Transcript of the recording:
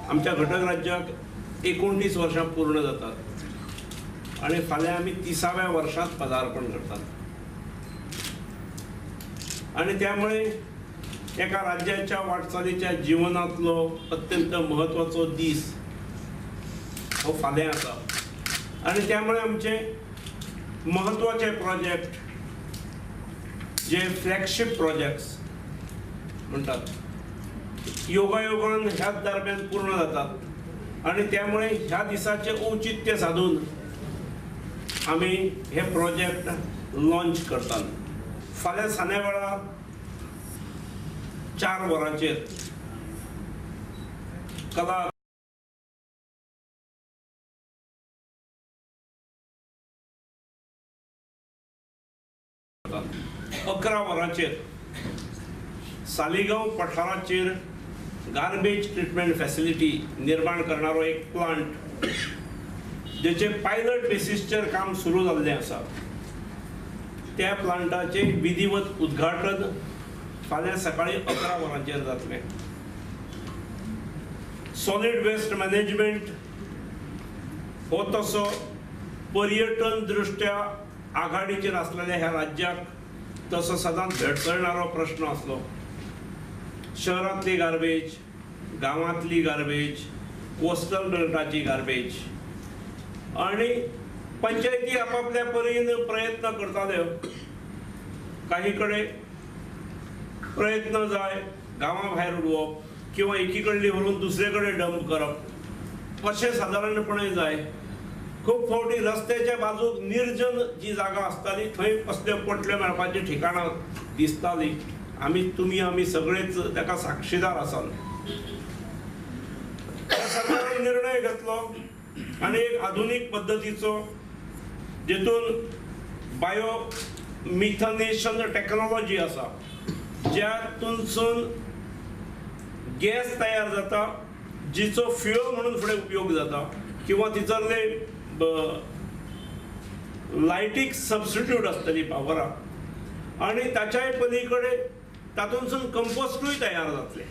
आमच्या घटक राज्याक 29 वर्सां पूर्ण जातात आणि फाल्यां आमी 30व्या वर्षात पदार्पण करतात. आणि त्यामुळे एका राज्याच्या वाटचालीच्या जिवनातलो अत्यंत महत्वाचो दीस हो फाल्यां आसा. आणि त्यामुळे आमचे महत्वाचे प्रोजेक्ट, जे फ्लॅगशीप प्रोजेक्ट्स म्हणतात, योगायोगान ह्याच दरम्यान पूर्ण जातात. आणि त्यामुळे ह्या दिसाचे औचित्य साधून आमी हे प्रोजेक्ट लॉन्च करतात. फाल्यां सांजे वेळार 4 वरांचेर कला 11 वरांचेर सालिगांव पठाराचेर गार्बेज ट्रिटमेंट फॅसिलिटी निर्माण करणारो एक प्लांट, जेचे पायलट बेसीसचेर काम सुरू जाल्लें आसा, त्या प्लांटाचें विधिवत उद्घाटन फाल्यां सकाळी 11 वरांचेर जातलें. सॉलीड वेस्ट मॅनेजमेंट हो तसो पर्यटन दृश्ट्या आघाडीचेर आसलेल्या ह्या राज्याक तसो सदांच भेडसळणारो प्रश्न आसलो. शहरांतली गार्बेज, गांवांतली गार्बेज, कोस्टल बेल्टाची गार्बेज आणि पंचायती आपापल्या परीन प्रयत्न करताल्यो. काही कडेन प्रयत्न जाय गांवा भायर उडोवप किंवा एकी कडली व्हरून दुसरे कडेन डंप करप अशें सादारणपणे जाय. खूब फावटी रस्त्याच्या बाजूक निर्जन जी जागा आसताली थंय कसल्यो पोटल्यो मेळपाची ठिकाणां दिसतालीं. आमी, तुमी, आमी सगळेच ताका साक्षीदार आसात. सरकारान निर्णय घेतलो आनी एक आधुनीक पद्दतीचो, जेतून बायो मिथनेशन टेक्नॉलॉजी आसा, ज्यातूनसून गॅस तयार जाता, जिचो फ्युअल म्हणून फुडें उपयोग जाता किंवा तितरले लायटीक सबस्टिट्यूट आसतली पावराक. आनी ताच्याय पली कडेन तातूंतसून कंपोस्टूय तयार जातलें.